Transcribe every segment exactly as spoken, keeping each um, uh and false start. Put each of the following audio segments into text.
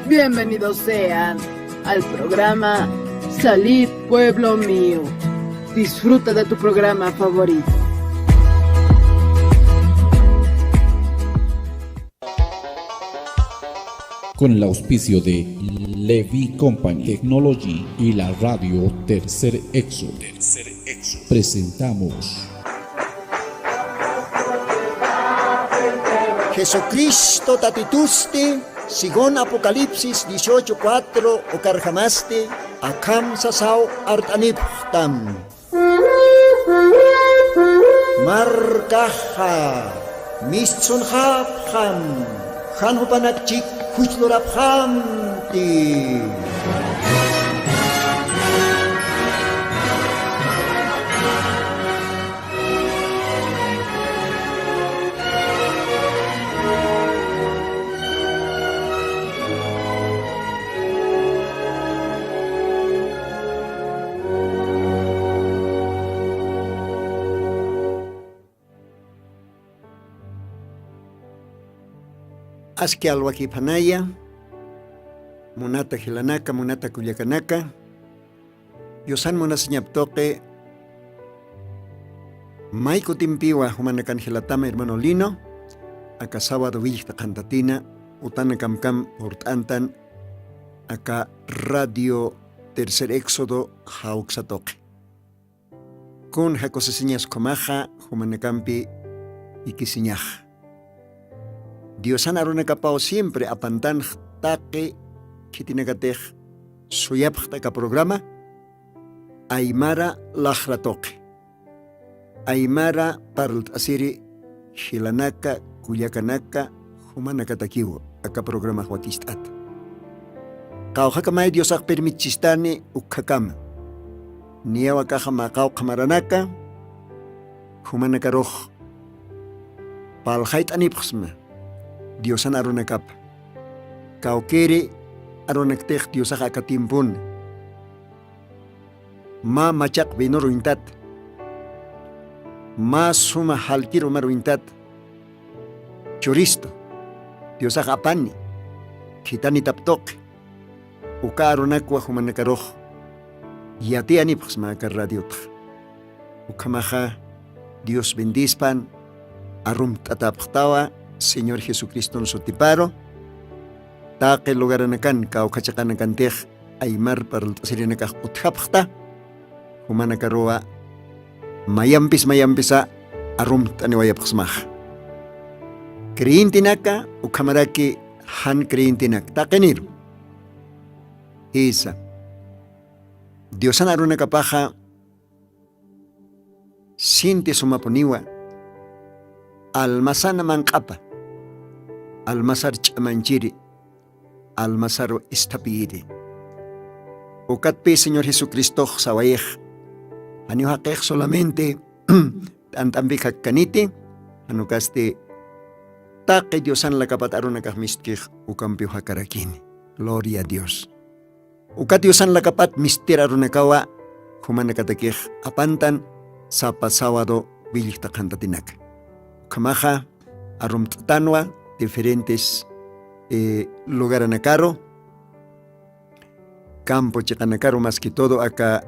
Bienvenidos sean al programa Salid, pueblo mío. Disfruta de tu programa favorito. Con el auspicio de Levi Company Technology y la radio Tercer Éxodo, presentamos Jesucristo Tatitusti, según Apocalipsis dieciocho cuatro, ukarjamasti akham sasaw art'anipxtam. Markaxa mistsunxapxam, jan jupanak chik juchlurapxamti. Aski alwakiphanaya, munata jilanaka, munata kullakanaka, Diosan munasiñap tuqi, may kutimpiwa jumanakan jilatama hermano Lino, aka sábado willjta qhantatina, utana kamkam purt'antan, aka Radio Tercer Éxodo jawksa tuqi. Kunja kusisiñas ukhamaxa, jumanakampi ikisiñaxa. Diosan arunakapaw siempre apantanx taqi khitinakatix suyapxta aka programa, Aymara laxra tuqi. Aymara parlt'asiri jilanaka, kullakanaka, jumanakatakiw aka programax wakicht'ata. Qawqhakamay Diosax permitchistani ukkhakama. Niyaw akaxa mä qawqha maranaka, jumanakarux parlxayt'anipxsma Diosan arunakapa. Kawkiri arunaktix Diosax aka tiempona mä machaq vinor uñtata, mä suma jalkir umar uñtata, churistu, Diosax apani, khitanitap tuqi, uka arunakwa jumanakarux yatiyanipxsma aka radiotxa. Ukhamaxa Dios bendispan, arumt'atäpxtawa Señor Jesucriston sutiparu, taqi lugaranakan kawkha chiqanakantix aymar parlt'asirinakax utjapxta, jumanakaruwa mayampis mayampisa arumt'aniwayapxsmaxa. Creyentenaka, ukhamaraki jan creyentenaka, taqiniru. Jisa. Diosan arunakapaxa sinti sumapuniwa, almasana manq'apa, almasar ch'amanchiri, almasaru isthapiyiri. Ukatpi Señor Jesucristox sawayix, janiw jaqix solamente t'ant'ampi jakkaniti, jan ukasti taqi Diosan lakapat arunakax mistkix ukampiw jakarakini. Gloria a Dios. Uka Diosan lakapat mistir arunakawa jumanakatakix apantan sapa sábado willjta qhantatinaka. Ukhamaxa arumt'tanwa diferentes, eh, lugaranakaru, campo chiqanakaru, más que todo aka,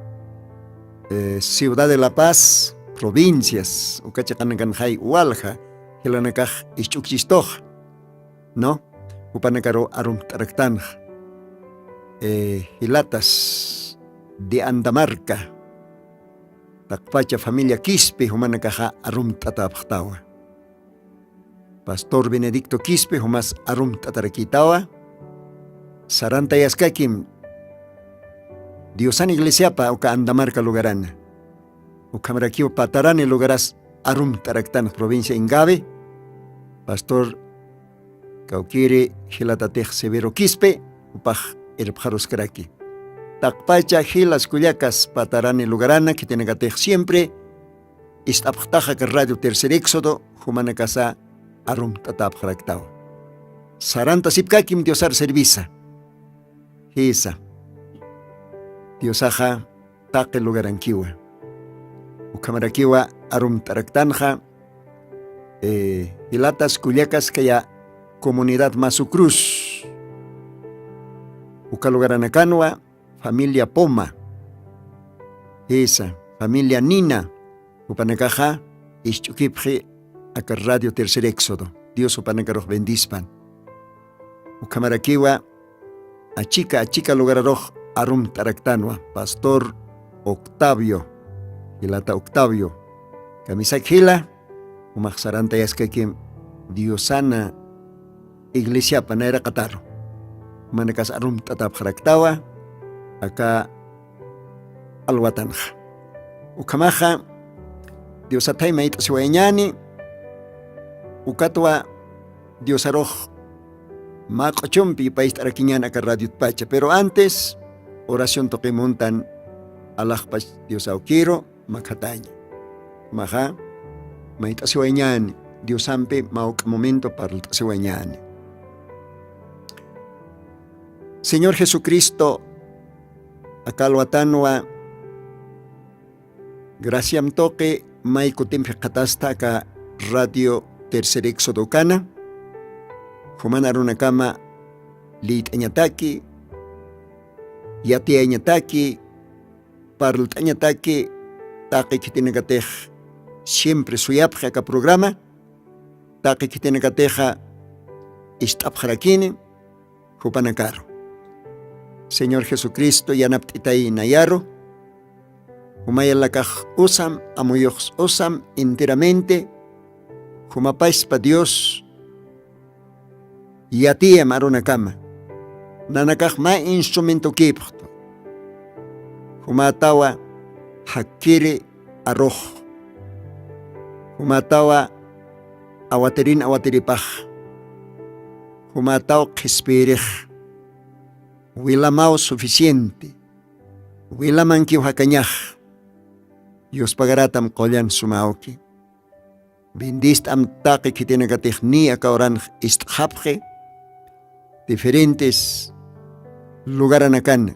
eh, Ciudad de La Paz, provincias, uka chiqanakanxay walja jilanakax isch'ukchistuxa, ¿no? Jupanakaru arumt'araktanxa. Eh, jilatas de Andamarca, taqpacha familia Quispe jumanakaxa arumt'atäpxtawa. Pastor Benedicto Quispe jumas arumt'atarakïtawa. Sarantayaskakim Diosan iglesiapa uka Andamarca lugarana. Ukhamarakiw Patarani lugaras arumt'araktan provincia Ingavi. Pastor kawkiri jilatatix Severo Quispe, jupax irpxaruskaraki. Taqpacha jilas kullakas Patarani lugarana khitinakatix siempre ist'apxtaxa aka Radio Tercer Éxodo, jumanakasa arumt'atäpxaraktawa. Sarantasipkakim Diosar servisa. Jisa. Diosaxa taqi lugarankiwa. Ukhamarakiwa arumt'araktanxa, eh, jilatas kullakas kaya comunidad Masu Cruz, Uka lugaranakanwa familia Poma, jisa, familia Nina, jupanakaxa isch'ukipxi aka Radio Tercer Éxodo. Dios jupanakarux bendispan. Ukhamarakiwa achika achika lugararux arumt'araktanwa, pastor Octavio, jilata Octavio, kamisaki jila, jumax sarantayaskakim Diosana iglesiapa nayraqataru. Jumanakas arumt'atapxaraktawa aka alwatanxa. Ukhamaxa Diosathay mayt'asiwayañäni, ukatwa Diosarux mä q'uchumpi yupaycht'arakiñän aka radiotpacha, pero antes oración tuqi muntan alaxpach Dios awkiru makhataña. Maxa mayt'asiwayañäni, Diosampi mawk'a momento parlt'asiwayañäni. Señor Jesucristo, aka alwatanwa graciam tuqi may kutimpi qhatasta aka Radio Tercer Éxodo ukana, juman arunakama liyt'añataki, yatiyañataki, parlt'añataki, taqi khitinakatix siempre suyapxi aka programa, taqi khitinakatixa ist'apxarakini jupanakaru. Señor Jesucristo, yanapt'itay nayaru, jumayalakax usam, amuyux usam enteramente, jumapaspa Dios, yatiyam arunakama, nanakax mä instrumentokïpxtu. Jumätawa jakkiri arux, jumätawa awatirin awatiripax, jumätaw qhispiyirix, wilamaw suficiente, wilamankiw jakañax. Yuspagaratam qullan suma awki. Bendist'am taqi khitinakatix niy aka uranx ist'xapxi diferentes lugaranakana,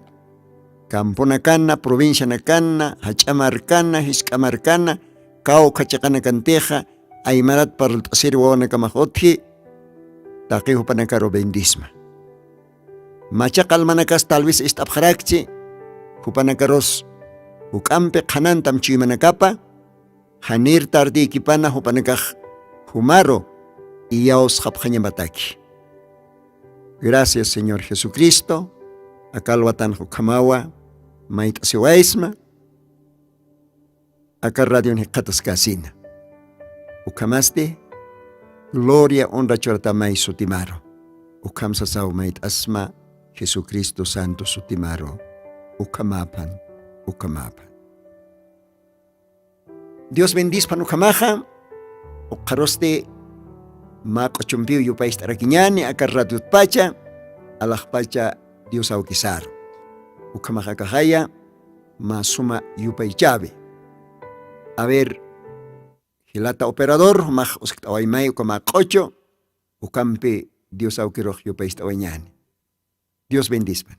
camponakana, provincianakana, jach'a markana, jisk'a markana, kawkha chiqanakantixa aymarat parlt'asir wawanakamax utji, taqi jupanakaru bendisma. Machaq almanakas tal vez ist'apxarakchi, jupanakarus juk'ampi qhanantam chuymanakapa, janir tardïkipana jupanakax jumaru iyawsxapxañamataki. Gracias, Señor Jesucristo, aka alwatanx ukhamawa mayt'asiwaysma, aka radion jikxataskäsina. Ukhamasti, gloria, honra churatamay sutimaru. Ukham sasaw mayt'asma Jesucristo santo sutimaru. Ukhamäpan, ukhamäpan. Dios bendispan ukhamaxa, ukxarusti mä q'uchumpiw yupaycht'arakiñäni aka radiotpacha, alaxpacha Dios awkisaru. Ukhamaxa akaxaya, mä suma yupaychäwi. A ver, jilata operador, jumax uskt'awaymay uka mä q'uchu, ukampi Dios awkirux yupaycht'awañäni. Dios bendispan.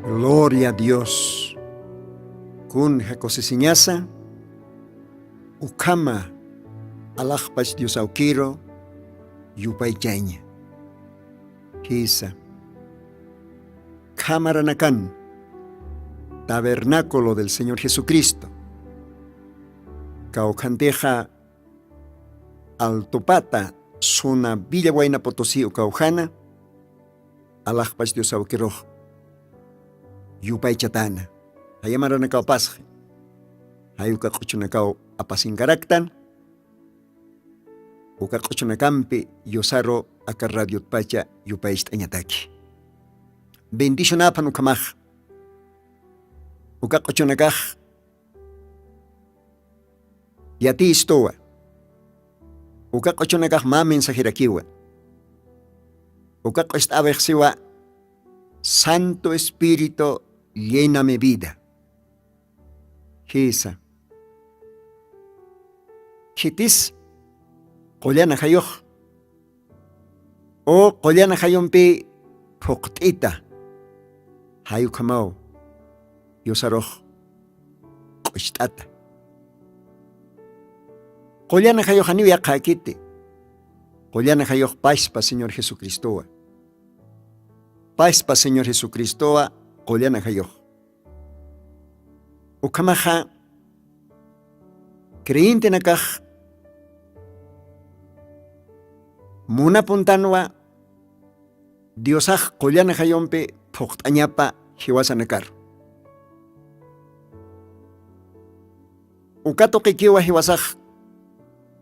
Gloria a Dios. Kun jakusisiñasa ukhama alaxpach diosawkiru yupaychaña. Jisa, khamaranakan tabernáculo del señor jesucristo kawkhantixa altupata suna villa wayna potosi ukawjana alaxpach diosawkirux yupaychatana. Jayamaranakawpasxi jay uka q'uchunakaw apasinkaraktan uka q'uchunakampi yusaru aka radiotpacha yupaycht'añataki. Bendicionaphan ukhamax uka q'uchunakax yatistuwa. Uka q'uchunakax mä mensajerakiwa. Uka q'ust'awixsiwa santo espíritu llena mi vida. Jisa, khitis qullan ajayux u qullan ajayumpi phuqt'ita jayukhamaw yusarux q'ust'ata. Qullan ajayux janiw yaqhakiti. Qullan ajayux paspa señor jesucristowa. Paspa señor jesucristowa qullan ajayux. Ukhamaxa creyentenakax munapuntanwa diosax qullan ajayumpi phuqt'añapa jiwasanakaru. Uka tuqikiwa jiwasax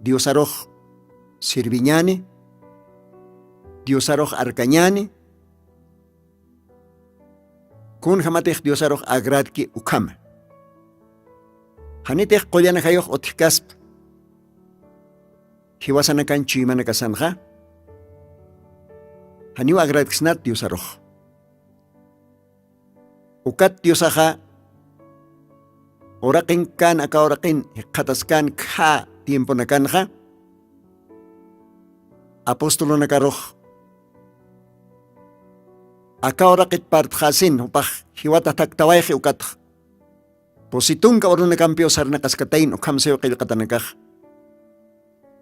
diosarux sirviñani, diosarux arkañani. Kunjamatix diosarux agradki ukhama. Janitix qullan ajayux utjkaspa jiwasanakan chuymanakasanxa janiw agradksnat diosarux. Ukat diosaxa uraqin kan aka uraqin jikxataskan kha tiemponakanxa apostolonakarux aka uraqit partxasin jupax jiwata thaktawayxi ukatx pusi tunka urunakampiw sarnaqaskatayn ukham siw qillqatanakax.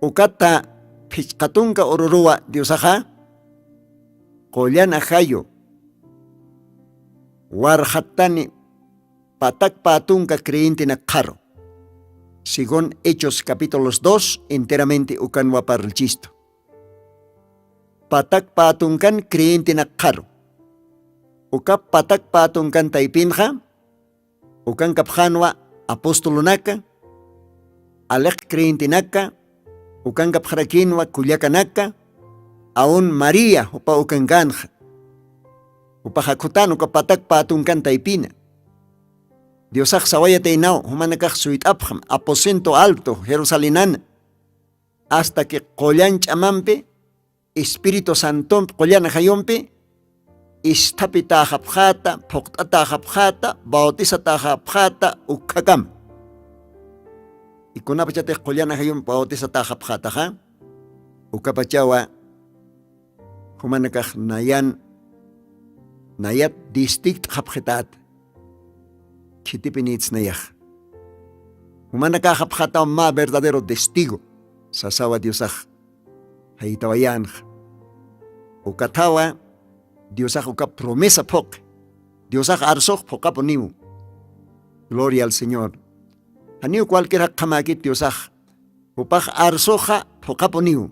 Ukata phichqa tunka ururuwa diosaxa qullan ajayu warxattani patak pä tunka creyentenak qharu. Según hechos capítulos dos enteramente ukanwa parlchistu. Patak pä tunkan creyentenak qharu. Uka patak pä tunkan taypinxa ukankapxanwa apostolunaka, aliq creyentenaka, ukankapxarakinwa kullakanaka, aun maría jupa ukankanxa. Jupax akhutan uka patak pä tunkan taypina. Diosax sawayataynaw jumanakax suyt'apxam aposento alto jerusalenana. Asta que qullan ch'amampi espíritu santompi qullan ajayumpi isthapitäxapxäta phuqt'atäxapxäta bautizatäxapxäta ukkhakama. Ikunapachatix qullan ajayumpi bautizatäxapxätaxa ukapachawa jumanakax nayan nayat distikt'xapxitäta. Khitipinïtsnayax jumanakaxapxätaw mä verdadero testigo sasawa diosax. Jaytawayänxa ukathawa diosax uka promesa phuqi. Diosax arsux phuqapuniw. Gloria al señor. Janiw cualquier jaqhamäkit diosax jupax arsuxa phuqapuniw.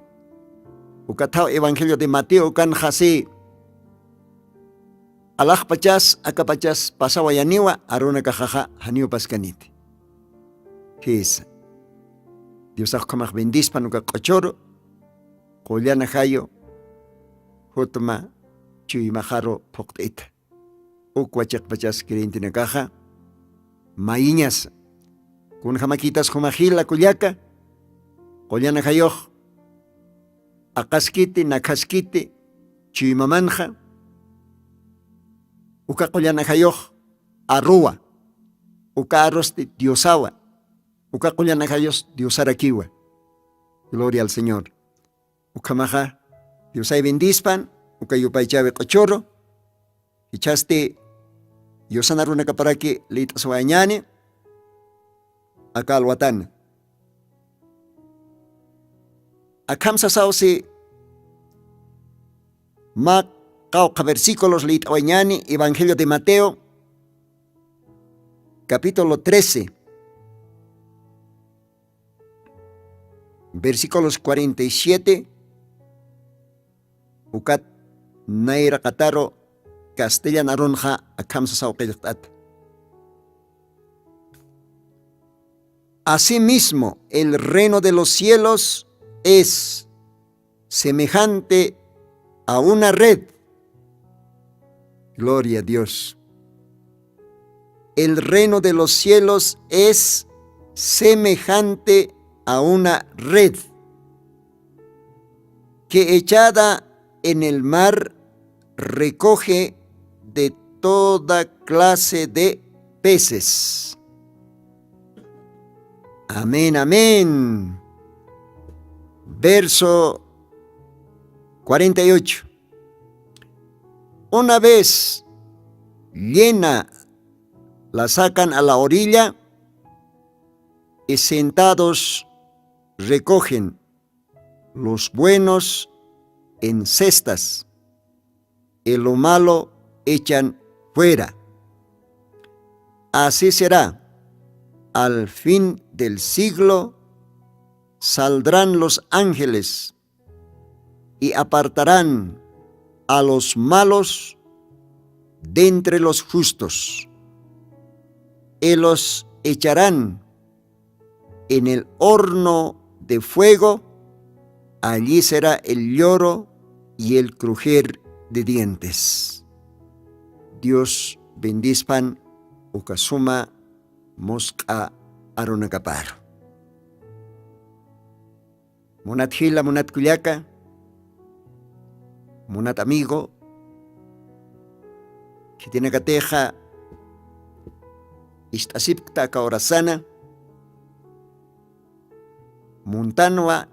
Ukathaw evangelio de mateo ukanxa si alaxpachas akapachas pasawayaniwa arunakaxaxa janiw paskaniti. Jisa, diosax ukhamax bendispan uka q'uchuru qullan ajayu jutma chuymaxaru phuqt'ita. Ukwa chiqpachas creyentenakaxa mayiñasa kunjamakitas juma jila kullaka qullan ajayux aqaskiti nakhaskiti chuymamanxa uka qullan ajayux aruwa. Uka arusti diosawa. Uka qullan ajayus diosarakiwa. Gloria al señor. Ukhamaxa diosay bendispan uka yupaychawi q'uchuru jichhasti Yusana runakaparaki lït'aswañani. Aka alwatana akham sasawsi mä qawqha versículos lït'awañani evangelio de mateo capítulo trece versículos cuarenta y siete. Ukat nayraqataru castellan arunxa akham sasaw qillqt'ata. Asimismo el reino de los cielos es semejante a una red. Gloria a dios. El reino de los cielos es semejante a una red que echada en el mar recoge de toda clase de peces. Amén amén. Verso cuarenta y ocho. Una vez llena la sacan a la orilla y sentados recogen los buenos en cestas y lo malo echan fuera. Así será al fin del siglo. Saldrán los ángeles y apartarán a los malos de entre los justos y los echarán en el horno de fuego. Allí será el lloro y el crujir de dientes. Dios bendispan uka suma musq'a arunakaparu. Munat jila munat kullaka, munat amigo, khitinakatixa ist'asipkta aka urasana muntanwa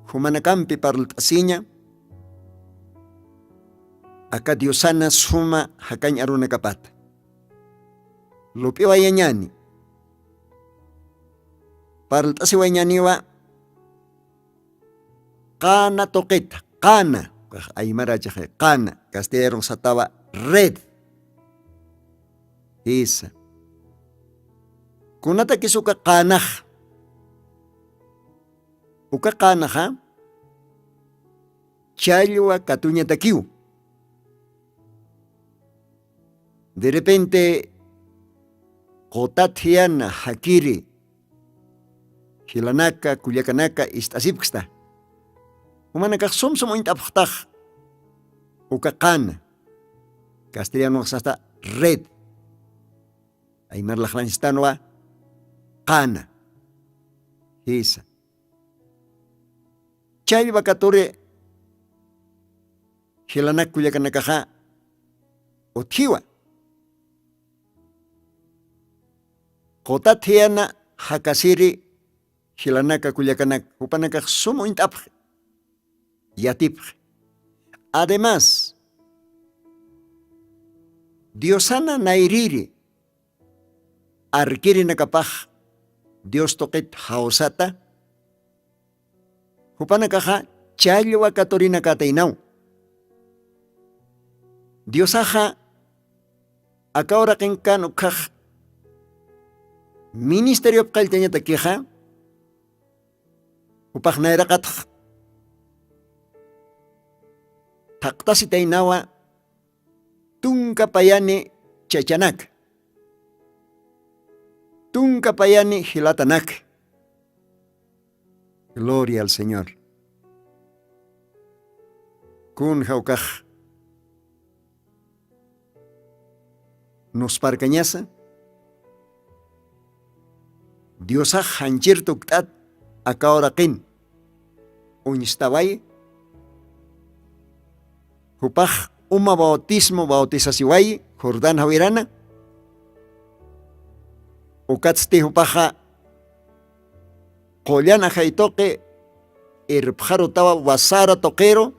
jumanakampi parlt'asiña aka diosana suma jakañ arunakapata. Lup'iwayañani parlt'asiwayañaniwa qana tuqita qana. Aymarachaxi qana castellarux satawa red. Jisa. Kunatakis uka qanax? Uka qanaxa challwa katuñatakiw. De repente qutat jiyana jakiri jilanaka kullakanaka ist'asipksta. Jumanakax sum sum uñt'apxtax uka qana castellanoxsasta red. Aymar laqrañstanwa qana. Jisa. Challwa katuri jilanak kullakanakaxa utjiwa. Qutat jiyana jakasiri jilanaka kullakanak jupanakax sum uñt'apxi yatipxi. Además diosana nayriri arkirinakapax dios tuqit jawsata jupanakaxa challwa katurinakataynaw. Diosaxa aka uraqinkan ukhax ministeriop qalltañatakixa jupax nayraqatx thaqtasitaynawa tunka payani chachanaka tunka payani jilatanak. Gloria al señor. Kun jawkax nusparkañasa diosax janchir tukt'at aka uraqin uñstawayi. Jupax uma bautismo bautisasiwayi jordán jawirana. Ukatsti jupaxa qullan ajay tuqi irpxarutawa wasara tuqiru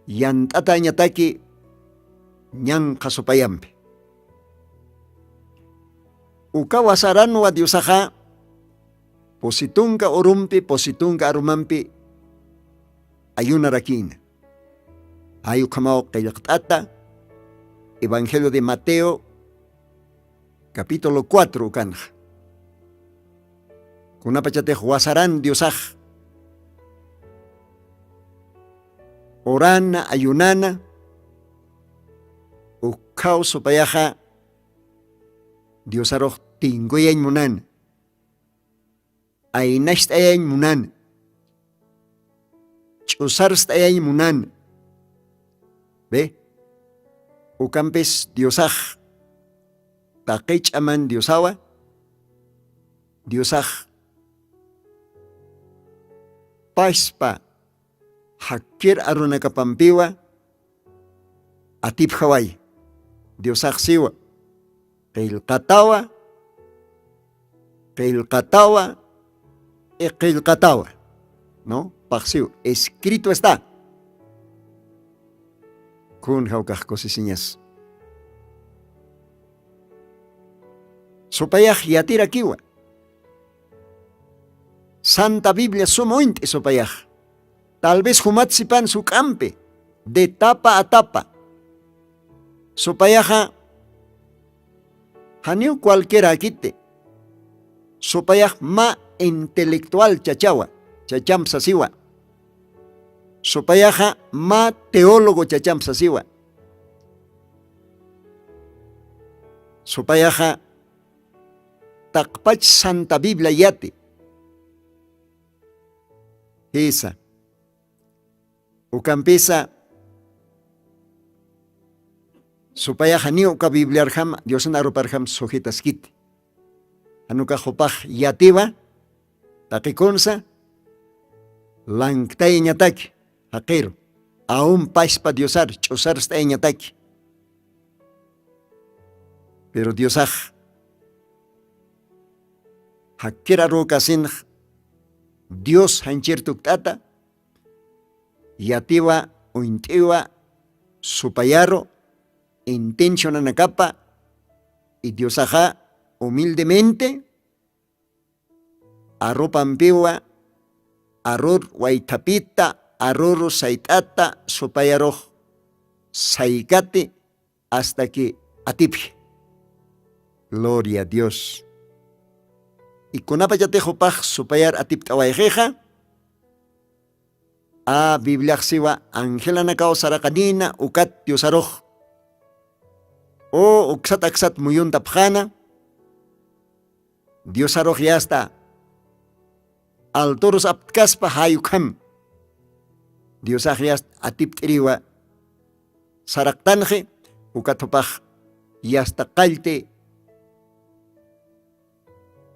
yant'atañataki ñanqha supayampi. Uka wasaranwa diosaxa pusitunka urumpi pusitunka arumampi ayunarakïna. Jay ukhamaw qillqt'ata evangelio de mateo capítulo cuatro ukanxa. Kunapachatix wasaran diosax urana ayunana ukkhaw supayaxa diosarux tinkuyañ munana. Aynacht'ayañ munana. Ch'usarst'ayañ munana. Be ukampis diosax taqich'aman diosawa. Diosax paspa jakkir arunakapampiwa atipjaway. Diosax siwa qillqatawa qillqatawa y qillqatawa. No paxsiw escrito está. Kun jawkax kusisiñas supayax yatirakiwa. Santa biblia suma uñt'i supayax tal vez jumat sipan suk'ampi de tapa a tapa. Supayaxa janiw cualquiera akiti. Supayax mä intelectual chachawa chachamp sasiwa. Supayaxa mä teólogo chachamp sasiwa. Supayaxa taqpach santa biblia yati. Jisa ukampisa supayaxaniw uka bibliarjam diosan aruparjam sujitaskiti. Janukax jupax yatiwa taqikunsa lanktayañataki jaqiru awun paspa diosar ch'usarst'ayañataki. Pero diosax jakkir arukasinx dios janchir tukt'ata yatiwa uñt'iwa supayaru intencionanakapa. Y diosaxa humildemente arrupampiwa arrur waythapita arruru sayt'ata supayarux saykati hasta que atipji. Gloria a dios. Y kunapachatix jupax supayar atipt'awayxixa a bibliaxsiwa angelanakaw saraqanïna ukat diosarux u uksat aksat muyuntapxäna. Diosarux yasta alturus aptkaspa jay ukham diosax yasta atipt'iriwa saraqtanxi. Ukat jupax yasta qallti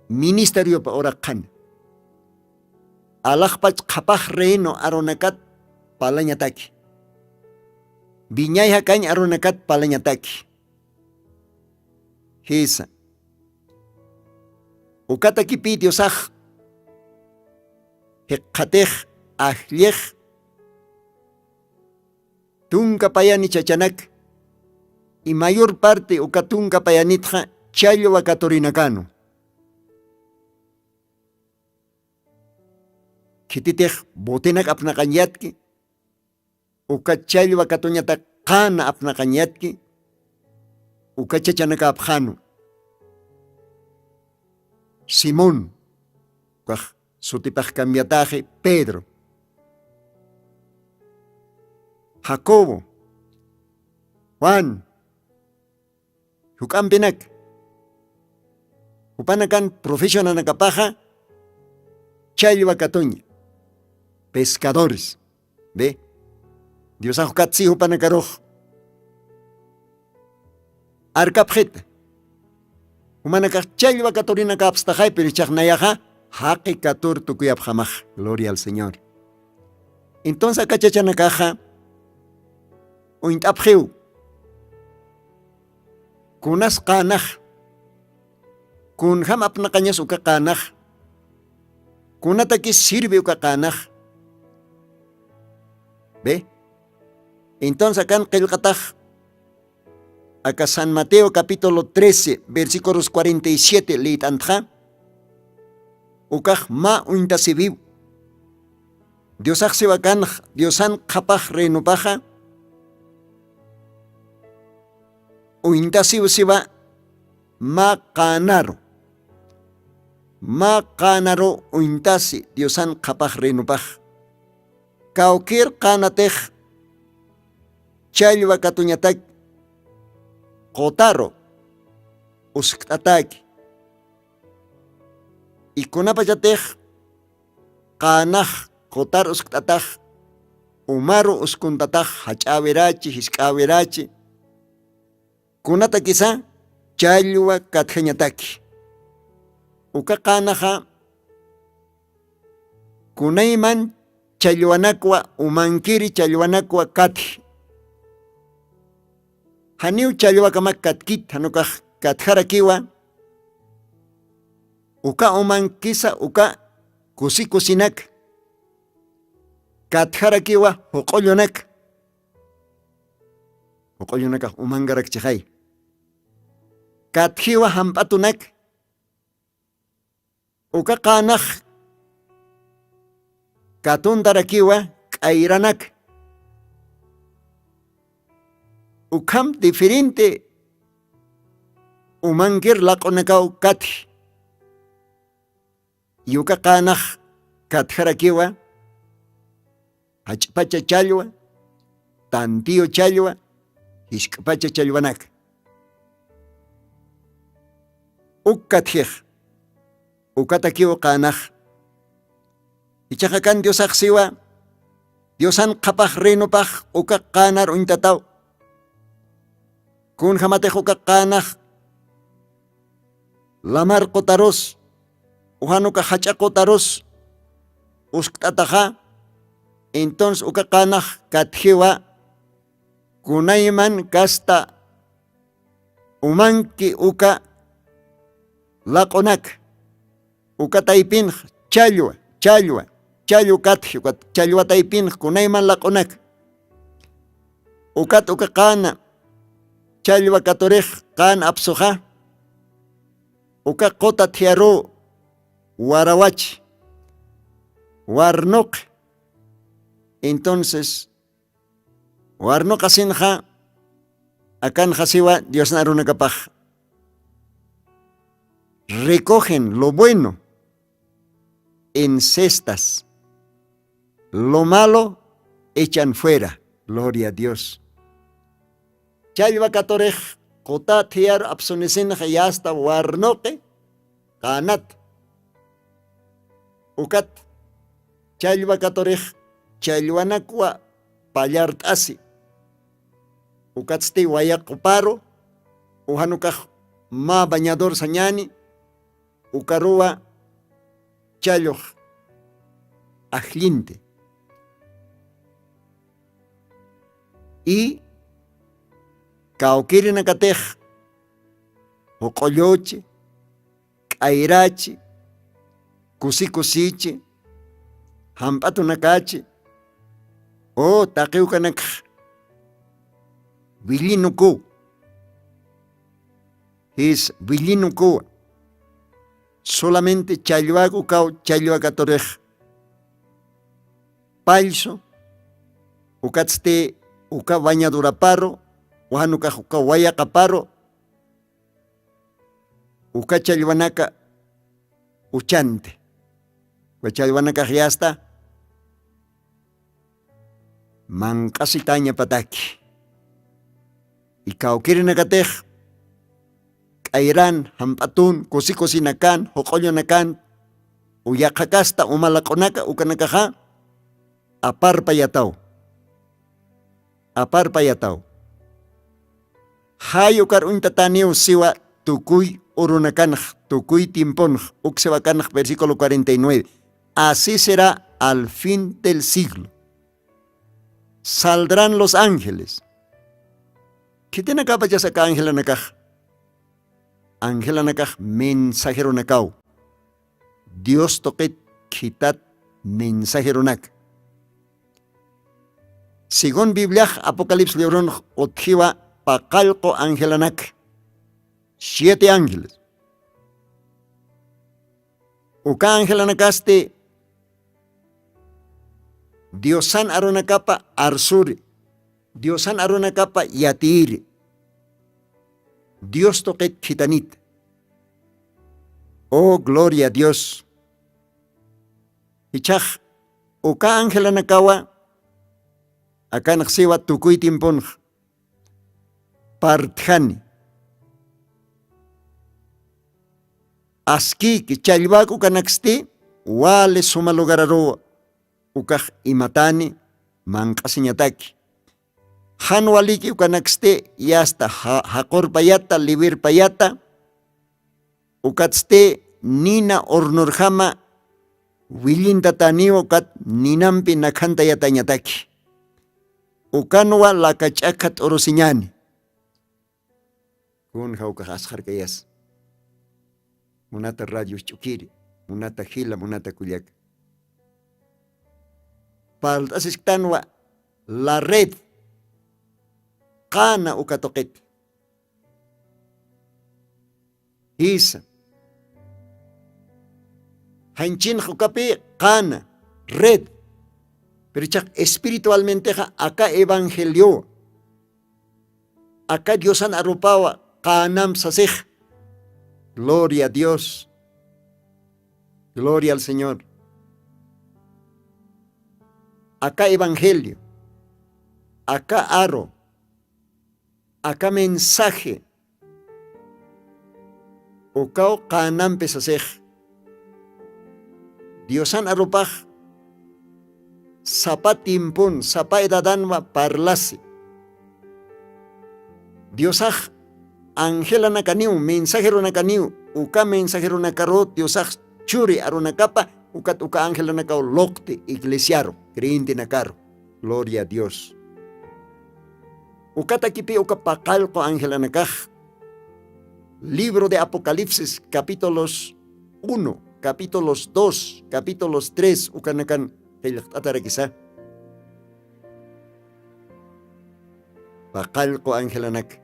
ministeriopa uraqxan alaxpach qhapax reino arunakat parlañataki viñay jakañ arunakat parlañataki. Jisa ukatakipï diosax jikxatix ajllix tunka payani chachanak y mayor parte uka tunka payanitxa challwa katurinakanu. Khititix botenak apnaqañatki uka challwa katuñatak qana apnaqañatki uka chachanakäpxanu. Simón ukax sutipax cambiataxi pedro, jacobo, juan, juk'ampinak jupanakan profesionanakapaxa challwa katuña pescadores. Be diosax ukat si jupanakarux arkapxita jumanakax challwa katurinakapstaxay pero ichax nayaxa jaqi katur tukuyapxamax. Gloria al señor. Entonces aka chachanakaxa uñt'apxiw kunas qänax kunjam apnaqañas uka qänax kunatakis sirvi uka qänax. Be entonces akan qillqatax aka San Mateo capítulo trece, versículos cuarenta y siete liyt'antxa, ukax mä uñtasiwiw. Diosax siwa kanx, Diosan qhapax reinopaxa, uñtasiw siwa mä qänaru, mä qänaru uñtasi Diosan qhapax reinopax. Kawkïr qänatix challwa katuñatak qutaru uskt'atäki. Y kunapachatix qänax qutar uskt'atax umaru uskuntatax jach'äwirachi, jisk'äwirachi, kunatakisa challwa katjañataki. Uka qänaxa kunayman challwanakwa umankiri challwanakwa katji. Janiw challwakamak katkit, jan ukax katjarakiwa uka umankisa uka kusi kusinak, katjarakiwa juq'ullunak, juq'ullunakax umankarakchixay, katjiwa jamp'atunak, uka qänax katuntarakiwa k'ayranak. Ukham diferente umankir laq'unakaw katji. Y uka qänax katjarakiwa jach'pacha challwa, tantiyu challwa, jisk'pacha challwanaka. Uk katjix, ukatakiw qänax. Ichaxa kan Diosax siwa, Diosan qhapax reinopax uka qänar uñtataw. Kunjamatix uka qänax lamar qutarus, ujan uka jach'a qutarus uskt'ataxa, entonces uka qänax katjiwa kunayman kasta umanki uka laq'unak, uka taypinx challwa, challwa, challw katji, ukat challwa taypinx kunayman laq'unak. Ukat uka qäna challwa katurix qän apsuxa, uka quta thiyaru warawach, warnuqi. Entonces, warnuqasinxa akanxa siwa Diosna arunakapax: Recogen lo bueno en cestas, lo malo echan fuera. Gloria a Dios. Challwa katurix quta thiyar apsunisinxa yasta warnuqi qänat. Ukat challwa katurix challwanakwa pallart'asi. Ukatsti wayaquparu, ujan ukax mä bañador sañäni, ukaruwa challux ajllinti. Y kawkïrinakatix juq'ulluchi, k'ayrachi, kusi kusichi, jamp'atunakachi, o taqi ukanakx willinukuw, jis willinukuwa. Solamente challwak ukaw challwa katurix pallsu, ukatsti uka bañaduraparu, ujan ukax uka wayaqaparu, uka challwanaka uchanti. Uka challwanakax yasta manq'asitañapataki. Y kawkïrinakatix k'ayran, jamp'atun, kusi kusinakan, juq'ullunakan, u yaqha kasta uma laq'unaka ukanakaxa aparpayataw. Aparpayataw. Jay ukar uñtataniw siwa tukuy urunakanx, tukuy tiemponx, uk siwakanx, versículo cuarenta y nueve. Así será al fin del siglo. Saldrán los ángeles. Khitinakapachas aka angelanakax. Angelanakax mensajeronakaw. Dios tuqit khitat mensajeronak. Según Bibliax Apocalipsis libronx utjiwa paqallqu angelanaka, siete ángeles. Uka angelanakasti diosan arunakapa arsuri, diosan arunakapa yatiyiri, dios tuqit khitanita. O gloria a dios. Ichhax uka angelanakawa akanxsiwa tukuy timpunx partjani. Askiki challwak ukanaksti wali suma lugararuwa ukax imatani manq'asiñataki. Jan waliki ukanaksti yasta jaqurpayata liwirpayata ukatsti nina hornorjama willintataniw ukat ninampi nakhantayatañataki. Ukanwa lakach'akha t'urusiñani. Kun jawkax asxarkayas munata radios ch'ukiri, munata jila munata kullaka parlt'asisktanwa la red qana uka tuqit. Jisa janchinx ukapi qana red. Pero ichaq espiritualmentexa aka evangeliowa aka diosan arupawa qanamp sasix. Gloria a dios. Gloria al señor. Aka evangelio aka aru aka mensaje ukaw qanampi sasix. Diosan arupax sapa timpun sapa edadanwa parlasi. Diosax angelanakaniw mensajerunakaniw uka mensajerunakaru diosax churi arunakapa ukat uka angelanakaw luqti iglesiaru creyentenakaru. Gloria a dios. Ukatakipi uka paqallqu angelanakax libro de apocalipsis capítulos uno capítulos dos capítulos tres ukanakan qillqt'atarakisa. Paqallqu angelanaka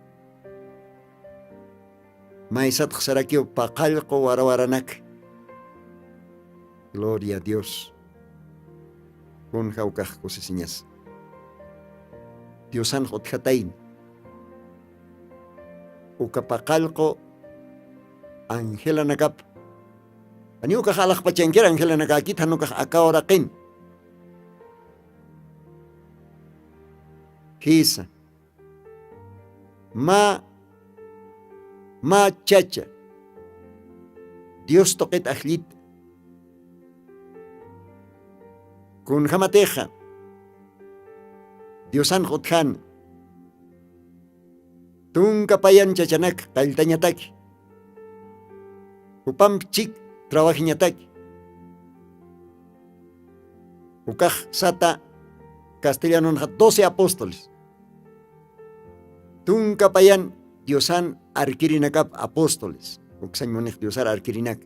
maysatxsarakiw paqallqu warawaranak. Gloria a dios. Kun jawkax kusisiñas diosanx utjatayni uka paqallqu angelanakap. Janiw ukax alaxpachankir angelanakakit janukax akawraqin. Jisa mä mä chacha dios tuqit ajllita. Kunjämatixa diosanx utjäna tunka payan chachanak qalltañataki jupamp chik trawajiñataki. Ukax sata castellanonxa doce apóstoles tunka payan diosan arkirinakap apóstoles uksañ munix diosar arkirinak.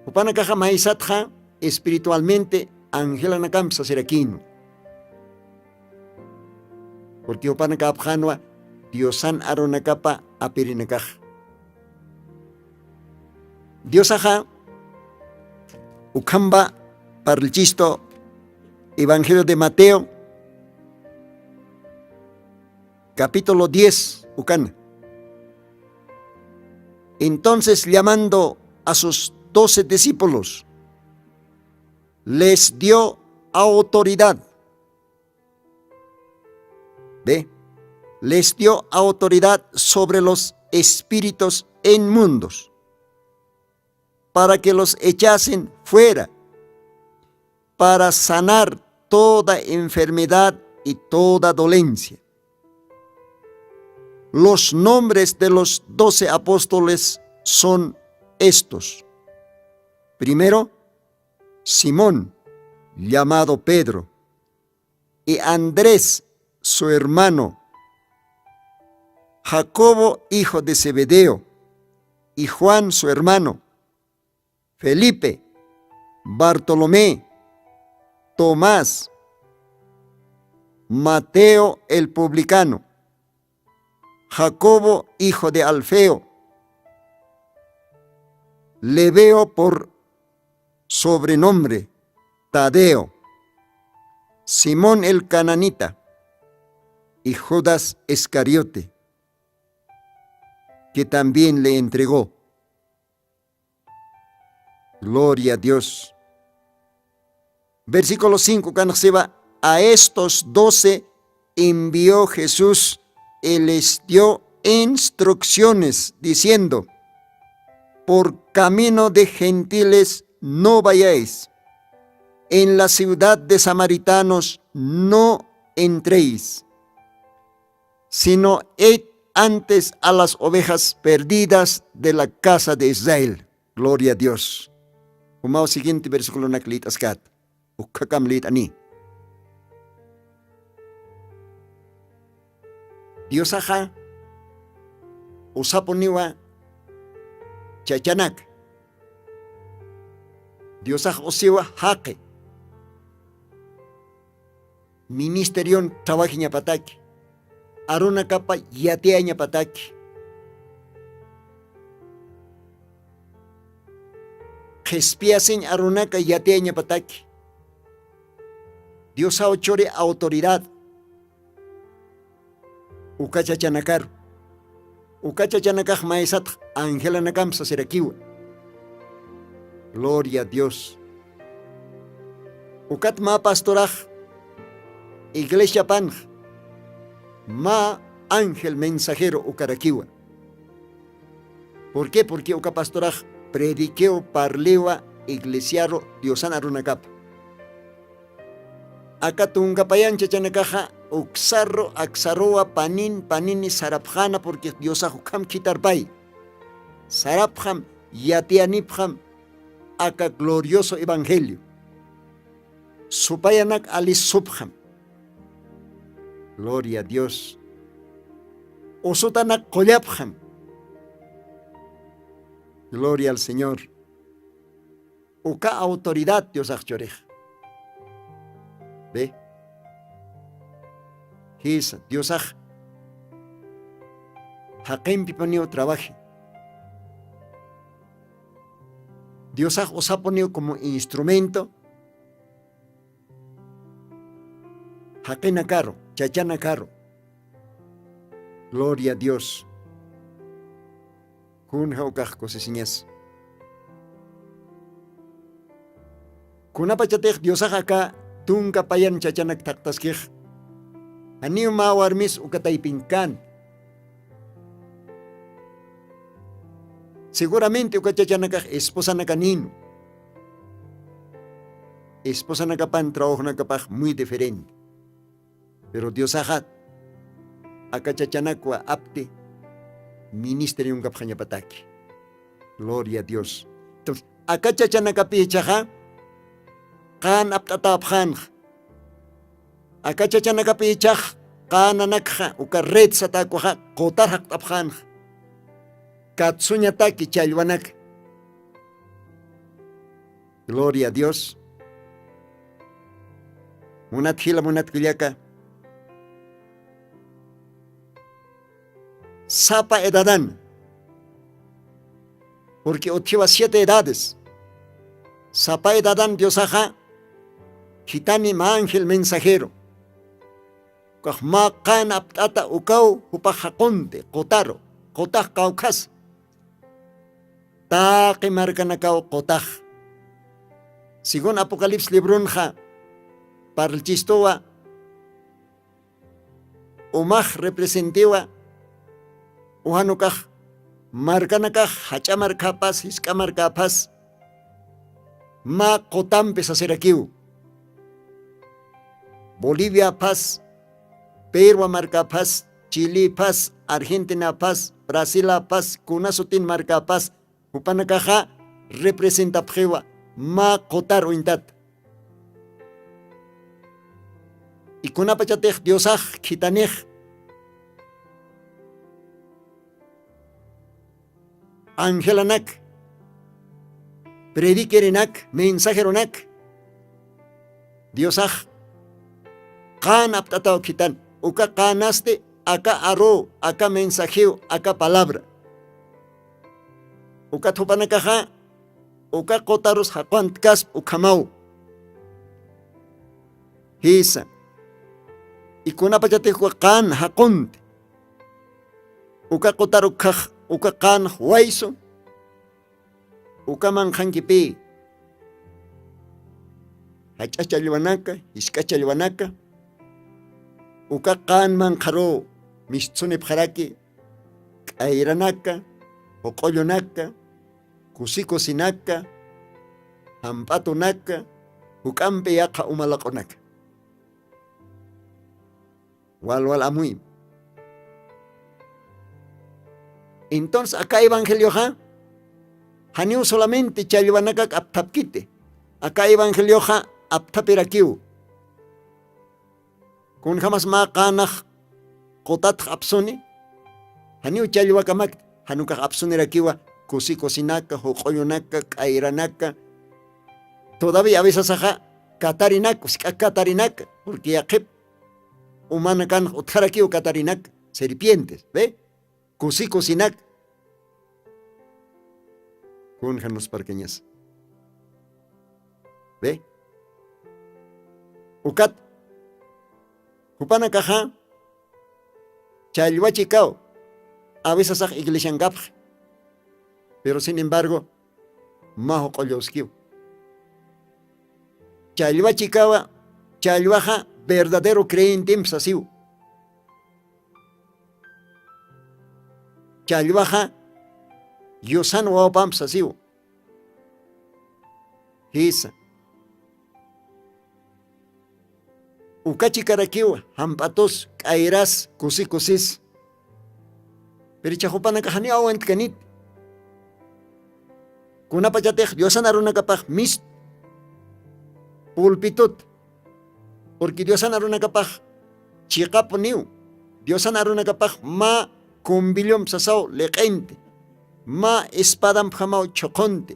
Jupanakaxa maysatxa espiritualmente angelanakamp sasirakïnwa. Purqui jupanakäpxänwa diosan arunakapa apirinakaxa. Diosaxa ukhamba parlchistu evangelio de mateo capítulo diez ukana. Entonces llamando a sus doce discípulos les dio autoridad. Ve, les dio autoridad sobre los espíritus inmundos para que los echasen fuera, para sanar toda enfermedad y toda dolencia. Los nombres de los doce apóstoles son estos. Primero, simón, llamado pedro, y andrés, su hermano, jacobo hijo de zebedeo, y juan su hermano, felipe, bartolomé, tomás, Mateo el publicano, Jacobo hijo de Alfeo, Lebeo por sobrenombre, Tadeo, Simón el cananita y Judas Iscariote, que también le entregó. Gloria a Dios. Versículo cinco, kanxsiwa: A estos doce envió Jesús y les dio instrucciones diciendo: "Por camino de gentiles no vayáis, en la ciudad de samaritanos no entréis, sino id antes a las ovejas perdidas de la casa de Israel". Gloria a Dios. Jumaw siguiente versículonak lït'askat. Ukhakam lït'ani. Diosaxa usapuniwa chachanak. Diosax usiwa jaqi. Ministerion trawajiñapataki, arunakapa yatiyañapataki, qhispiyasiñ arunaka yatiyañapataki, Diosaw churi autoridad. Uka chachanakaru. Uka chachanakax maysatx angelanakamp sasirakiwa. Gloria a Dios. Ukat mä pastorax iglesiapanx mä ángel mensajero ukarakiwa. ¿Por qué? Porque uka pastorax prediquew parlewa iglesiaru diosan arunakapa. Aka tunka payan chachanakaxa uksaru aksaruwa panin panini sarapxäna, porque Diosax ukham khitarpay. Sarapxam, yatiyanipxam aka glorioso evangelio. Supayanak ali supxam. Gloria a Dios. Usutanak qullapxam. Gloria al Señor. Uka autoridad Diosax churix. Ve. Jisa, Diosax jaqimpipuniw trabaji. Diosax usapuniw como instrumento jaqinakaru, chachanakaru. Gloria a Dios. Kunja ukax kusisiñas. Kunapachatix Diosax aka tunka payan chachanak thaqtaskix, janiw mä warmis uka taypin kan. Seguramente uka chachanakax esposanakanïnu. Esposanakapan trabajunakapax muy diferente. Pero Diosaxa aka chachanakwa apti ministerionkapxañapataki. Gloria a Dios. Entonces, aka chachanakapi jichhaxa qan apt'atäpxänxa. Aka chachanakapi jichhax qan nanakxa uka red satäkuxa qutar jaqt'apxänxa. Katsuñataki challwanaka. Gloria a Dios. Munat jila, munat kullaka. Sapa edadan. Porque utjiwa siete edades. Sapa edadan Diosaxa khithani mä ángel mensajero. Ukax mä qan apt'ata ukaw jupax jaqunti, qutaru, qutax kawkhas. Taqi markanakaw qutax. Según Apocalipsis libronxa parlchistuwa, umax representiwa, ujan ukax markanakax jach'a markapas, jisk'a markapas, mä qutampi sasirakiw. Boliviapas, Perú markapas, Chilipas, Argentinapas, Brasilapas, kuna sutin markapas, jupanakaxa representapxiwa mä qutar uñtata. Y kunapachatix Diosax khithanix angelanak, predikirinak, mensajeronak, Diosax qan apt'ataw khitan. Uka qanasti aka aru, aka mensajiw, aka palabra. Ukat jupanakaxa uka qutarus jaqwantkasph ukhamaw. Jisa. Ikunapachatix uka qan jaqunti uka qutar ukhax uka qanx waysu. Ukaman qhankipi jach'a challwanaka, jisk'a challwanaka uka qanman qharu mistsunipxaraki. K'ayranaka, juq'ullunaka, kusikusinaka, jamp'atunaka, juk'ampi yaqha umalaq'unaka. Walwal amuy. Entonces aka evangelioxa janiw solamente challwanakak apthapkiti. Aka evangelioxa apthapirakiw. Kunjamas mä qanax qutatx apsuni janiw challwakamakti. Janukax apsunirakiwa kusikusinaka, juq'ullunaka, k'ayranaka. Todavía avisasaxa katarinak usk'a katarinak purki yaqhip umanakanx utjarakiw katarinak serpientes ve kusikusinak. Kun janusparkañas ve ukat jupanakaxa challwachikaw avisasax iglesiankapxi. Pero sin embargo mä juq'ullawskiw challwachikawa. Challwaxa verdadero creyentempi sasiw. Challwaxa yusan wawpampi sasiw. Jisa. Ukachikarakiw jamp'atus k'ayras kusikusis. Piricha jupanakaxaniw awantkanit. Kunapachatix diosan arunakapax mist pulpitut purki diosan arunakapax chiqapuniw. Diosan arunakapax mä kumbillumpsasaw liq'inti. Mä espadampjamaw chhuqunti.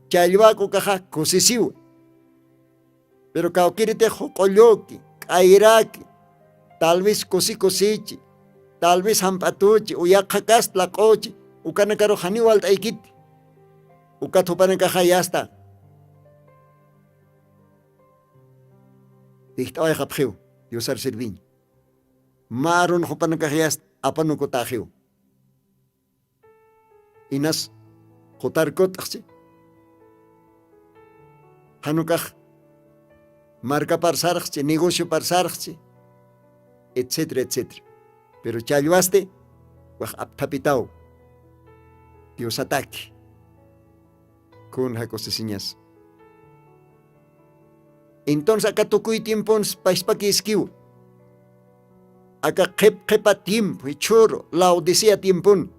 Challwak ukaxa kusisiw. Pero kawkiritix juq'ulluki k'ayraki tal vez kusi kusichi tal vez jamp'atuchi uyaqha kasta laq'uchi ukanakaru janiw walt'aykiti. Ukat jupanakaxa yasta ijt'awayxapxiw diosar serviñ. Mä arun jupanakax yasta apanukutäxiw. Inas qutarkut'axchi janukax markapar sarxchi negocioparxchi etcétera etcétera. Pero challwasti wax apthapitaw diosataki. Kun jakusisiñas. Entonces aka tukuy tiemponsi pashpakiskiw aka qhip qhipa tiempo jichhüru laodicea tiempon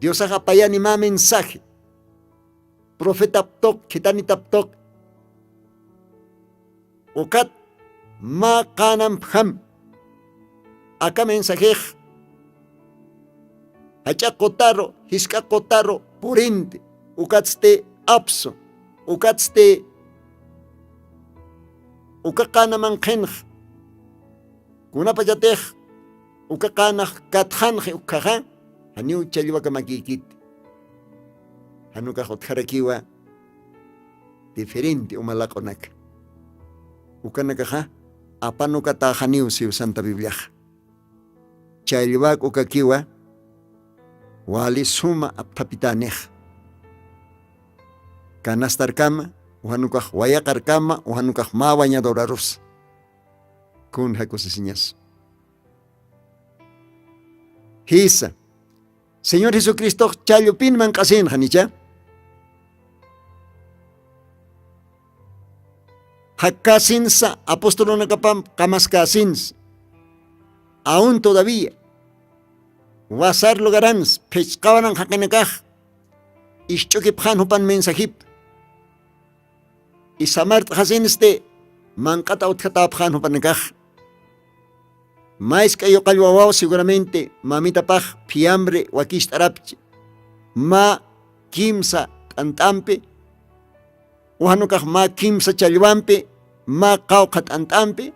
diosax apayani mä mensaje profetap tuq khitanitap tuq. Ukat mä qanampjam aka mensajix jach'a qutaru jisk'a qutaru purinti. Ukatsti apsu ukatsti uka qanaman qhinx kunapachatix uka qanax katxanxi ukkhaxa janiw challwakamakïkiti. Janukax utjarakiwa diferente uma laq'unaka. Ukanakaxa apanukatäxaniw siw santa bibliaxa. Challwak ukakiwa wali suma apthapitänix canastarkama uxanukax wayaqarkama uxanukax mä wañadurarusa. Kun jakusisiñas jisa. Señor jesucristox challupin manq'asinxa nicha jakkasinsa apostolunakapam qamaskäsinsa aun todavía wasar lugaransa phichqawanan jaqinakax isch'ukipxan jupan mensajip isamart'xasinsti manq'ata utjatäpxan jupanakax. Mask'a yuqallwawaw seguramente mamitapax phiambre wakist'arapchi mä kimsa t'ant'ampi uxanukax mä kimsa challwampi mä qawqha t'ant'ampi,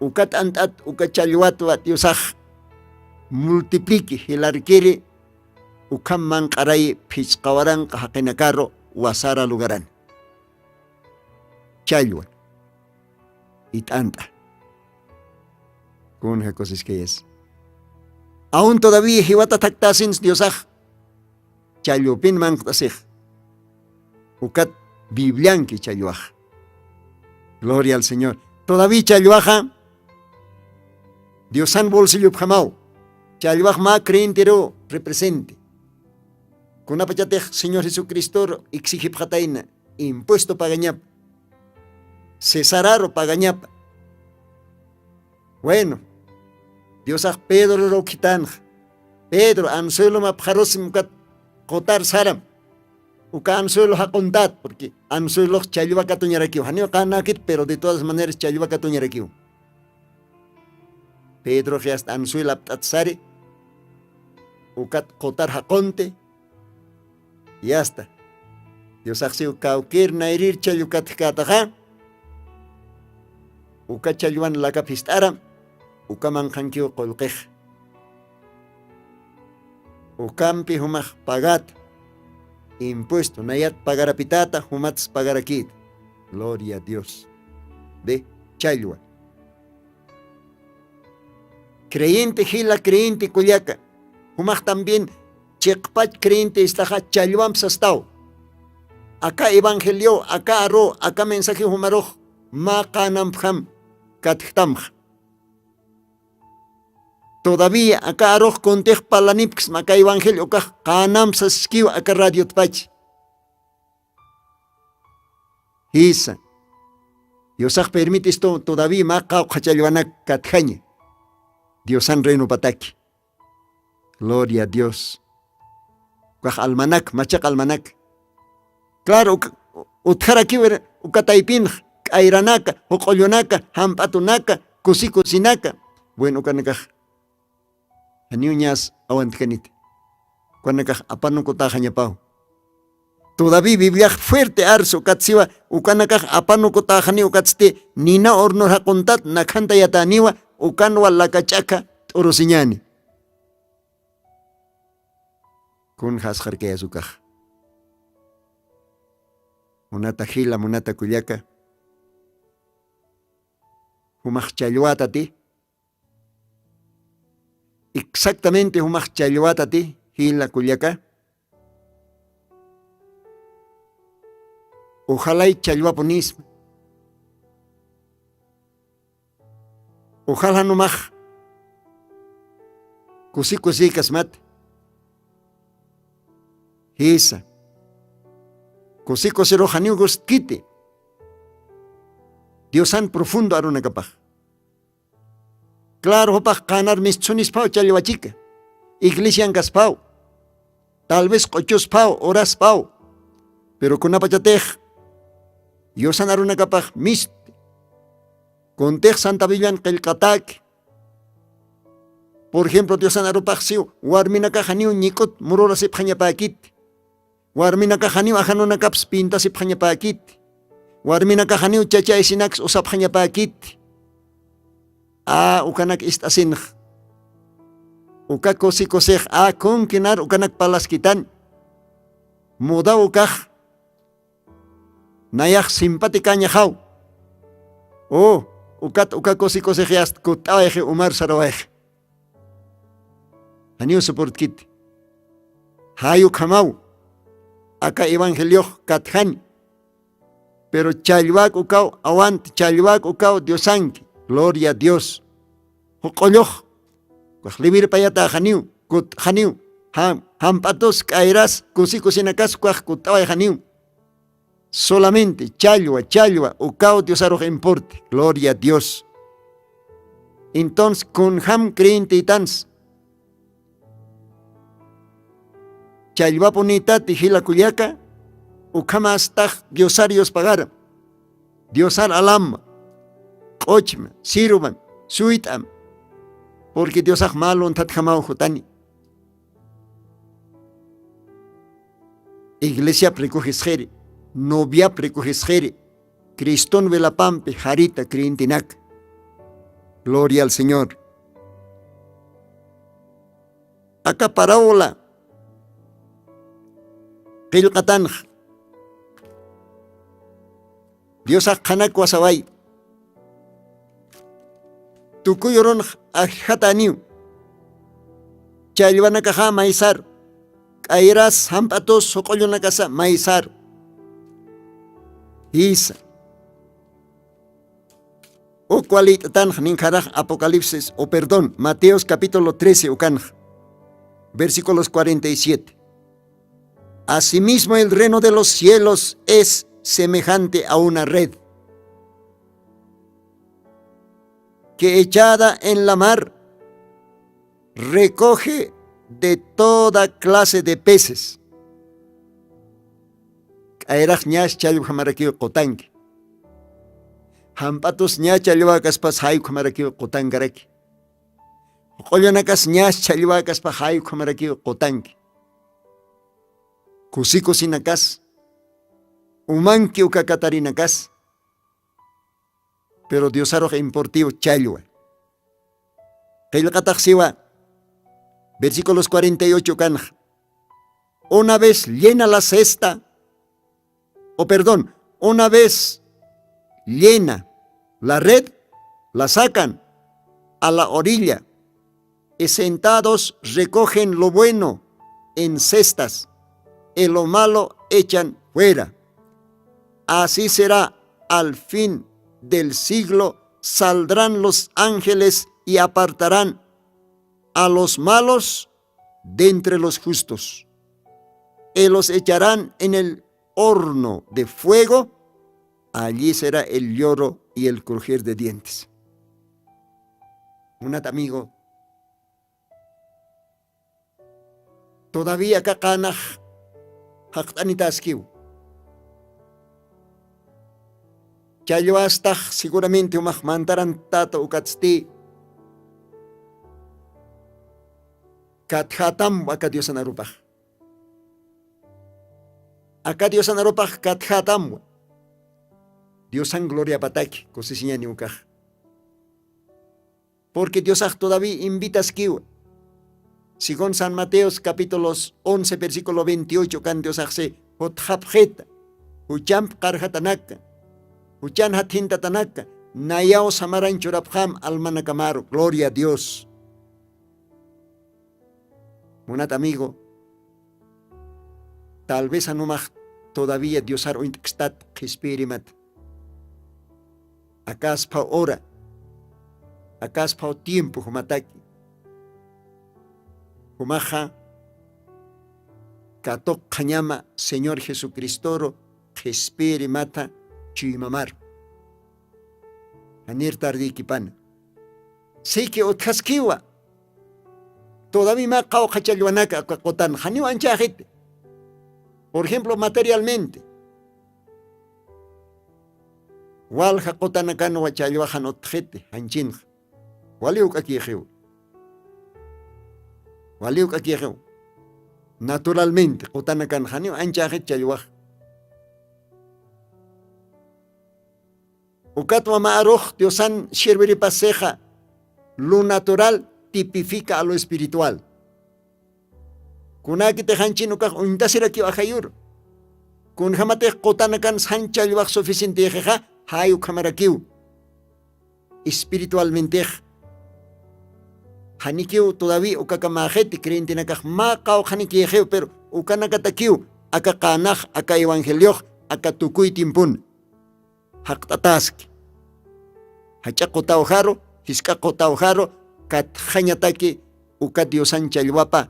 uka t'ant'at uka challwatwa diosax multipliqui jilarkiri, ukham manq'arayi phichqa waranqa jaqinakaru wasara lugaran. Challwa it'ant'a. Kunja kusiskayas? Aun todavía jiwata thaktasins diosax challwapin manqt'asix. Ukat biblianki challwax. Gloria al señor. Todavía challwaxa diosan bolsillupxamaw. Challwax mä creyenteru represente. Kunapachatix señor jesucristoru exigipxatayna impuesto pagañapa, cesararu pagañapa. Bueno, diosax pedroru khitanxa. Pedro anzuelomapxarusim ukat qutar saram. Uka anzuelo jaquntat purqui anzuelox challwa katuñarakiw janiw qanakit pero de todas maneras challwa katuñarakiw. Pedrox yasta anzuel apt'at sari ukat qutar jaqunti. Yasta diosaxsiw kawkir nayrir challwkatjkätaxa. Uka challwan lakap jist'aram. Uka manqhankiw qullqix ukampi jumax pagat impuesto nayat pagarapitata jumatsa pagarakit. Gloria a dios. De challwa creyente jila creyente kullaka jumax también chiqpach creyente istaxa challwamp sastaw. Aka evangeliow aka aruw aka mensajew jumarux mä qänampjam katjtamxa. Todavía aka arux kuntix parlanipksma aka evangelio ukax qänamp saskiw aka radiotpach. Jisa diosax permitistu todavía mä qawqha challwanak katjaña diosan reinopataki. Gloria a dios. Ukax almanak machaq almanak. Claro utjarakiw uka taypinx k'ayranaka juq'ullunaka jamp'atunaka kusi kusinaka. Buen ukanakax janiw ñas awantkaniti. Ukanakax apanukutäxañapaw. Todavía bibliax fuerte arsu ukatsiwa ukanakax apanukutäxaniw ukatsti nina hornor jaquntat nakhantayatäniwa ukanwa laka ch'akha t'urusiñäni. Kun jasqarkayas ukax? Munata jila munata kullaka jumax challwatati. Exactamente jumax challwatati jila kullaka. Ujalay challwapunisma. Ujaljanumax kusi kusikasmata. Jisa kusi kusirux janiw gustkiti. Diosan profundo arunakapax. Claro jupax qänar mistsunispaw challwachika iglesiankaspaw tal vez q'uchuspaw uraspaw. Pero kunapachatix diosan arunakapax misti kuntix santa biblian qillqatäki. Por ejemplo diosan arupaxsiw warminakax janiw ñik'ut mururasipxañapäkiti. Warminakax janiw ajanunakapsa pintasipxañapäkiti. Warminakax janiw chacha isinaksa usapxañapäkiti. A ukanak ist'asinxa uka kusi kusix a kunkinar ukanak parlaskitani. Mudaw ukax nayax simpatikäñaxaw. U ukat uka kusi kusixyast kutt'awayxi umar sarawayxi. Janiw supurtkiti. Jay ukhamaw aka evangeliox katjani. Pero challwak ukaw awant challwak ukaw diosanki. Gloria a dios. Juq'ullux ukax liwirpayatäxaniw kutt'xaniw. Jamp'atus k'ayras kusi kusinakas ukax kutt'awayxaniw. Solamente challwa challwa ukaw diosarux importi. Gloria a dios. Entonces kunjam creyenteytans challwapunïtati jila kullaka. Ukhamastax diosar yuspagaram. Diosar alamma q'uchma sirwam suyt'am. Purqui diosax mä lunthatjamaw jutani. Iglesiap rikujisxiri noviap rikujisxiri Criston velapampi jarita creyentenak. Gloria al Señor. Aka parabola qillqatanx diosax qhanak wasaway. Tukuy urunx ajjataniw. Challwanakaxa maysar k'ayras jamp'atus juq'ullunakasa maysar. Jisa. Uk walït'tanx ninkharax apocalipsis o perdón mateos capítulo trece ukanx versículos cuarenta y siete. Asimismo el reino de los cielos es semejante a una red que echada en la mar recoge de toda clase de peces. K'ayrax ñaschallwjamarakiw qutanki. Jamp'atus ñachallwäkaspas jaykjamarakiw qutankaraki. Qullanakas ñaschallwäkaspa jaykjamarakiw qutanki. Kusikusinakas umanki uka katarinakas. Pero diosarux importiw challwa. Qillqataxsiwa versículos cuarenta y ocho kanxa. Una vez llena la cesta o perdón, una vez llena la red, la sacan a la orilla y sentados recogen lo bueno en cestas y lo malo echan fuera. Así será al fin del siglo, saldrán los ángeles y apartarán a los malos de entre los justos y los echarán en el horno de fuego, allí será el lloro y el crujir de dientes. Munat amigo, todavía kaqanax jaqt'anitaskiw. Challwastax seguramente umax mantaran tata ukatsti katjatamwa aka diosanarupax. Aka diosanarupax katjatamwa. Diosan gloriapataki kusisiñani ukax. Porque diosax todavía invitaskiwa. Según san mateos capítulos once versículo veintiocho kan diosaxsi jutxapxita juchamp qarjatanaka juchan jathintatanaka nayaw samaran churapxam almanakamaru gloria a dios. Munat amigo, tal vez anumax todavía diosar uñt'kstat qhispiyrimata. Akasphaw hora akasphaw tiempo jumataki. Jumaxa katuqxañama señor jesucristoru qhispiyrimata chuymamaru. Janir tardïkipana siki utjaskiwa. Todavía mä qawqha challwanaka aka qutan janiw anchäxiti. Por ejemplo materialmente walja qutanakanwa challwaxan utjiti janchinxa. Waliw k'akïxiw. Waliw k'akïxiw. Naturalmente qutanakan janiw anchäxit challwax. Ukatwa mä arux diosan sirviripasixa lu natural tipifica a lu espiritual. Kunäkitix janchin ukax uñtasirakiw ajayuru. Kunjämatix qutanakan san challwax suficientïxixa jay ukhamarakiw. Espiritualmentix janikiw todavía ukakamäxiti creyentenakax mä qawqhanikïxiw pero ukanakatakiw aka qänax aka evangeliox aka tukuy tiempona jaqt'atäski. Jach'a qutawjaru jisk'a qutawjaru katxañataki uka diosan challwapa.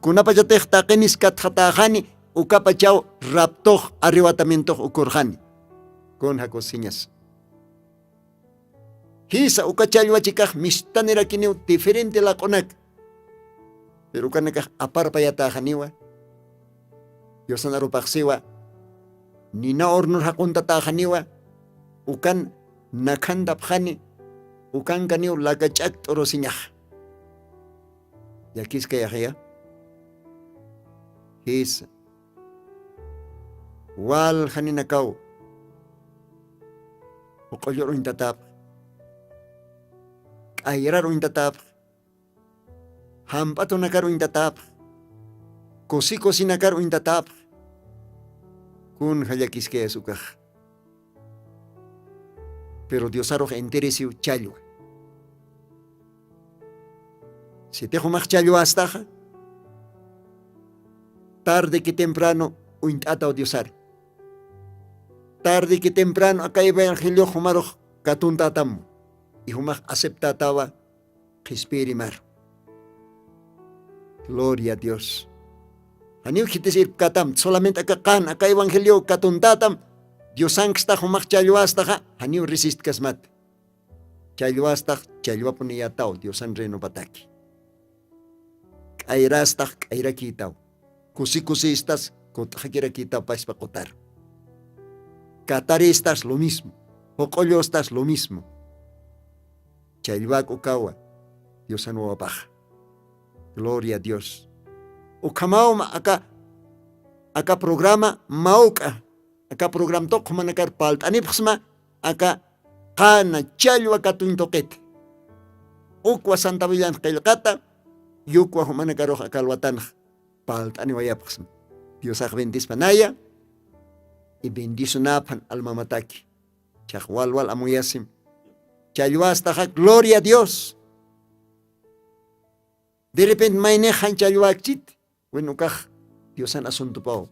Kunapachatix taqinis katxatäxani ukapachaw raptux arrebatamientox ukurxani. Kun jakusiñas jisa uka challwachikax mistanirakiniw diferente laq'unaka. Pero ukanakax aparpayatäxaniwa. Diosanarupaxsiwa nina hornor jaquntatäxaniwa. Ukan nakhantapxani ukankaniw laka ch'akt'u rusiñaxa. Llakiskayaxaya jisa. Waljaninakaw Juq'ullur uñtatapx, k'ayrar uñtatapx, jamp'atunakar uñtatapx, kusi kusinakar uñtatapx. Kun jallakiskayas ukax? Pero diosarux interesiw challwa. Sitix jumax challwastaxa, tarde que temprano uñt'ataw diosar. Tarde que temprano aka evangeliox jumarux katuntatam, y jumax aceptatawa qhispiyirimaru. Gloria a dios. Janiw khitis irpkatam, solamente aka qan aka evangeliow katuntatam. Diosankstax jumax challwastaxa, janiw resistkasmat. Challwastax challwapuniyataw diosan reinopataki. K'ayrastax k'ayrakïtaw. Kusi kusistas kut'xakirakïtaw paspa qutar. Kataristas lo mismo. Juq'ullustas lo mismo. Challwak ukawa diosan wawapaxa. Gloria a dios. Ukhamawma aka aka programa mawk'a aka programtuq jumanakar palt'anipxsma. Aka qana challwa katuñ tuqit. Ukwa santavillan qillqata yukwa jumanakarux aka alwatanx palt'aniwayapxsma. Diosax bendispanaya. Y bendisunaphan almamataki. Chax walwal amuyasim. Challwastaxa gloria a dios. De repente maynix jan challwakchit. Bueno ukax diosan asuntupaw.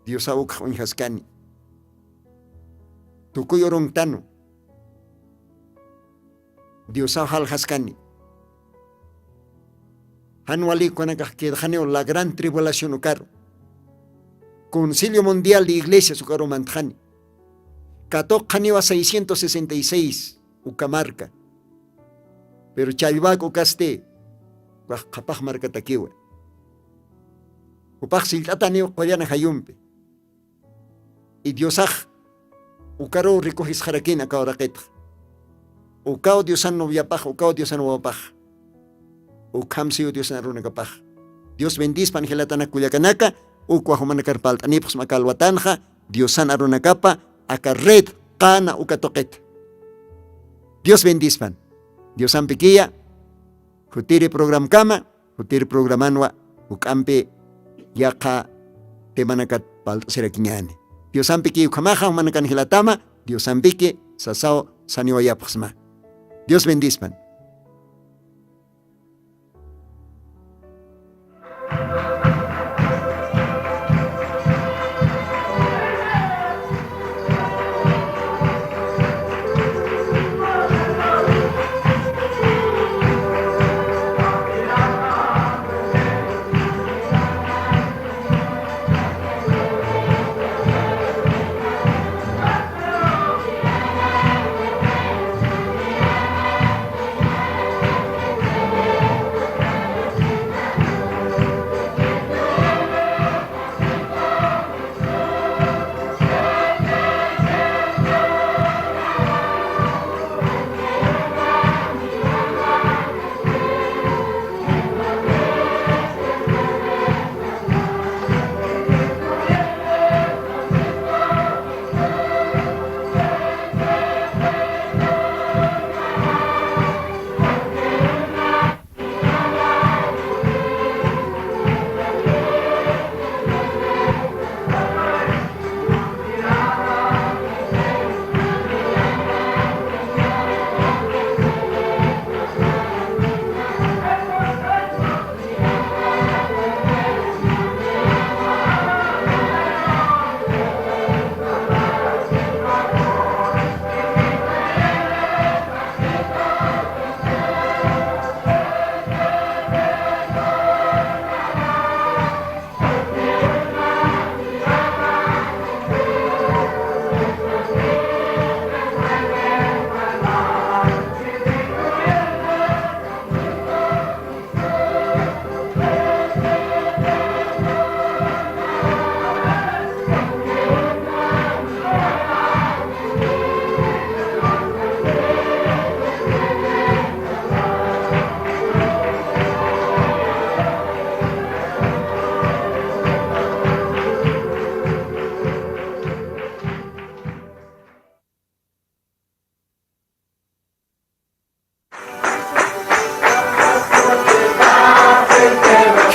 Diosaw ukx uñjaskani. Tukuy urunktanw. Diosaw jaljaskani. Jan walikunakax quedxaniw la gran tribulación ukaru. Concilio mundial de iglesias ukaru mantxani. Katuqxaniwa seiscientos sesenta y seis uka marka. Pero challwak ukasti ukax qhapax markatakiwa. Jupax sillt'ataniw qullana jayumpi. Y diosax ukaruw rikuxisxarakina aka uraqitxa. Ukaw diosan noviapax ukaw diosan wawapax. Ukham siw diosan arunakapax. Dios bendispan jilatanak kullakanaka. Ukwa jumanakar palt'anipxsma aka alwatanxa diosan arunakapa aka red qana uka tuqita. Dios bendispan. Diosampikiya. Jutiri programkama. Jutiri programanwa juk'ampi yaqha temanakat palt'asirakiñani. Diosampiki ukhamaxa jumanakan jilatama. Diosampiki sasaw saniwayapxsma. Dios bendispan.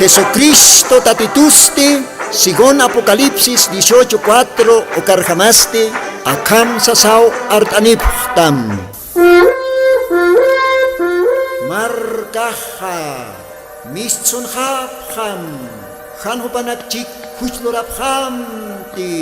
Jesucristo Tatitusti, según Apocalipsis dieciocho cuatro ukarjamasti, akham sasaw art'anipxtam. Markaxa mistsunxapxam, jan jupanakchik juch lurapxamti.